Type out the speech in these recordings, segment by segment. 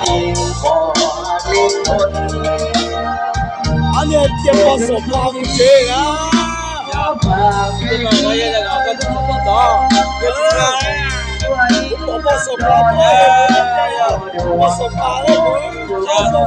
Ob niag cia pog Xaum Plas mus tsev na. Pog Xaum Plas, pog Xaum Plas, tiag. Los na.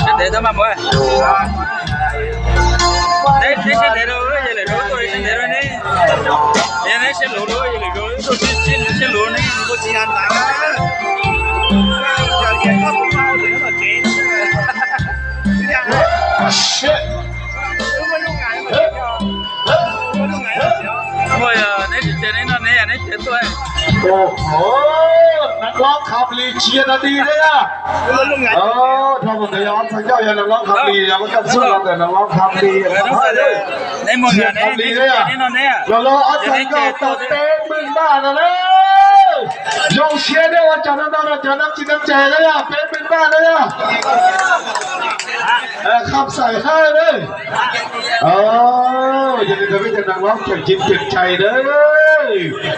Siab ntev tab mas mus. Neb siab ntev rau yog lwm zaus tuaj siab ntev rau neb. Yog neb siab luv rau yog lwm zaus tuaj siab luv neb. Ua yog neb tsis ces neb no neb yog neb ces tuaj. Neeg Hlob Kham Lis cia no di thiab na. Dhau mus ntawd yog ob txhais ncauj yog neeg Hlob Kham Lis, yog muaj coj txuj los ntawm neeg Hlob Kham Lis. Neb mus cia neb Kham Lis thiab na. Los los ob txhais ncauj tau teb npwj npaj no na. Zoo siab nej ua cov no no cov nam tsis nam cai na yog peb peb paj na yog. Kham xais haj na. Yog li ntawd peb cov neeg lob cawm cim cawm cai na,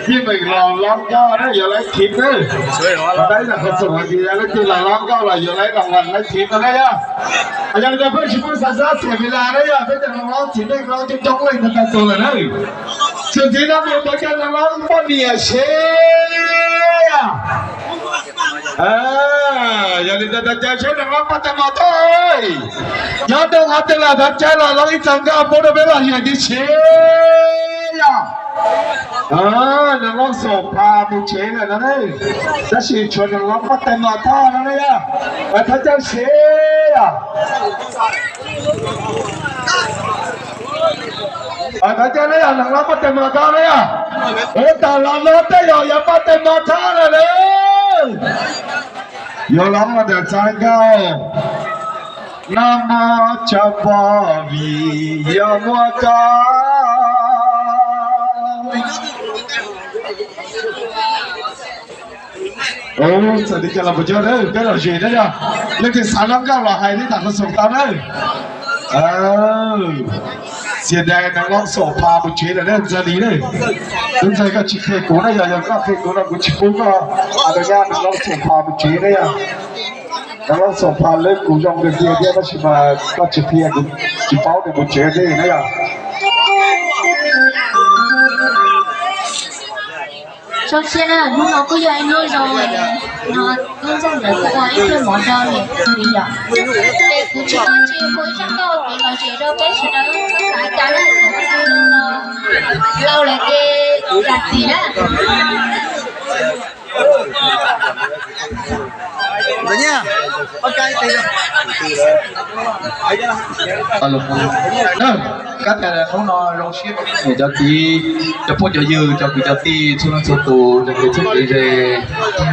yeej meem los lob nkauj na yuav laib thiv na. Tab ib nta qhov xoom hais tias yog leej twg los lob nkauj los yuav laib los leej thiv no na yog. Yog li ntawd peb tsis pub xav xav xiam vim las na yog peb cov neeg lob txiv neej lob coob coob leej ntau tus lawm na. Txuas ntxiv no mus rau cov neeg lob poj niam seb yog li ntawd tag caw seb neeg lob poj tag mos toj, nyob rau qhov twg los tag caw los lob ib txog nkauj pub rau peb los yog tias seb yog neeg lob xoom pha mus tsev lawm no ne, tab sis tshuav neeg lob poj tag mos toj no ne yog, tag caw seb yog. Tag caw ne yog neeg lob poj tag mos toj ne yog, es tag los no tej zaum yog poj tag mos toj lawm na. Yuav lob mus ntawm txog nkauj, noj mov tso pov vim yog muaj koj. Txawm li cas los puas cog na, peb los zem na yog, leej twg xav lob nkauj los hais li tam qhov xoom tau na. Xiam dais neeg lob xoom pha mus tsev lawm na ntxawg li na. Tub ntxawg koj tsis qhia kuv na yog, yog koj qhia kuv no kuv tsis pub koj hais rau nyab neeg lob xoom pha mus tsev na yog. Neeg lob xoom pha lawv kuv zoo kawg kiag thiab tab sis mas koj tsis qhia kuv tsis paub tias mus tsev tej na yog. Zoo siab na, hnub no kuj yog ib hnub zoo no, tub ntxawg ntawd kuj ua ib pluag mov rau niam txiv yom. Ces kuv tsis tau ntsis kuv ib zaj nkauj kev lom zem rau peb sawv daws txhob xav cas na, no laus lawm ces zam txim na. Kab tas hnub no zoo siab niam cov txiv, cov phooj cov ywg, cov kwv cov tij txhua leej txhua tus, cov kev txhub kev ze,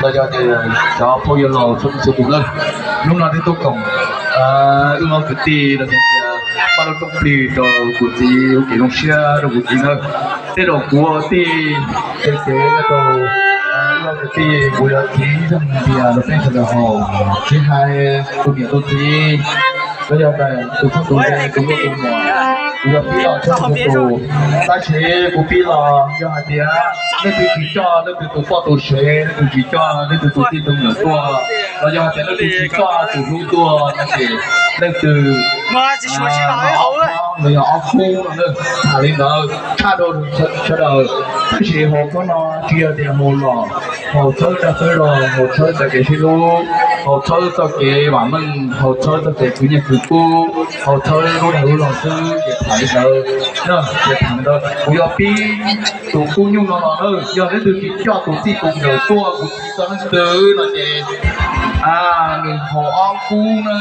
los yog tias cov phooj ywg laus txhua leej txhua tus na. Hnub no twb tuaj koom wb ob kwv tij los yog tias pab lub rooj plig rau kuv txiv, ua kev zoo siab rau kuv txiv na. Tej zaum kuv ua tij ces rau wb ob kwv tij kuv yuav txiv zog tias rau peb sawv daws haus, tsis hais tus niam tus txiv, los yog tus phooj tus ywg, tus nkauj tus muam, kuv yuav pib los txhua tus. Tab sis kuv pib los yog hais tias leej twg tsis coj leej twg tus poj tus sev, leej twg tsis coj leej twg tus tij tus muam tuaj, los yog hais tias leej twg tsis coj tus hlub tuaj no ces leej twg ob phob los yog ob kub no na. Tham li ntawd tshaj rau sawv daws. Tab sis haus txhawb no tsis yog tias haus los, haus txhawb dag txhawb zog, haus txhawb txoj kev sib hlub, haus txhawb txoj kev vam meej, haus txhawb txoj kev khwv nyiaj khwv kub, haus txhawb lub dag lub zog xwb ces tham li ntawd, ces tham li ntawd. Kuv yuav pib tus kub nyuj no los na, yog leej twg tsis coj tus txij tus nkawm tuaj kuv tsis txog leej twg no ces nws haus ob kub na.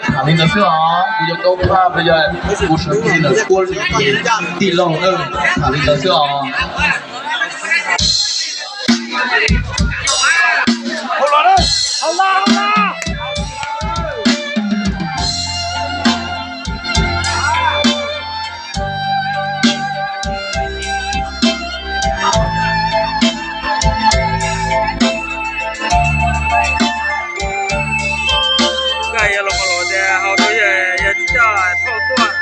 Tham li ntawd xwb os, kuv yuav tau phaj los yog kuv sawv kev ntawm kuab li tij laug na. Tham li ntawd xwb os. Nkaj yog los los tias haus rau yog tsis coj thauj tuaj.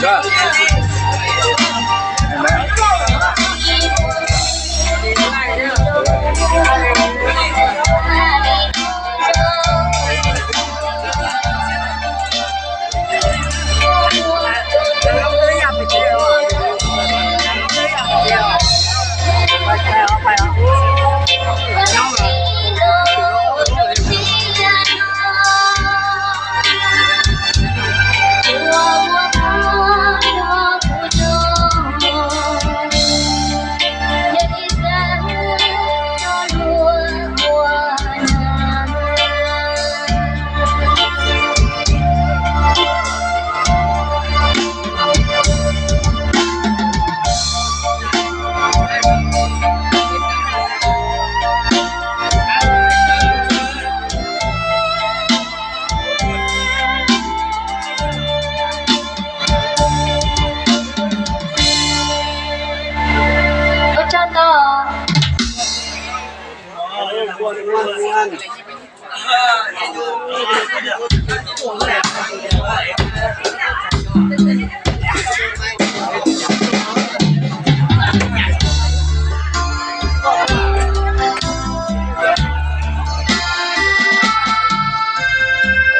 Yog.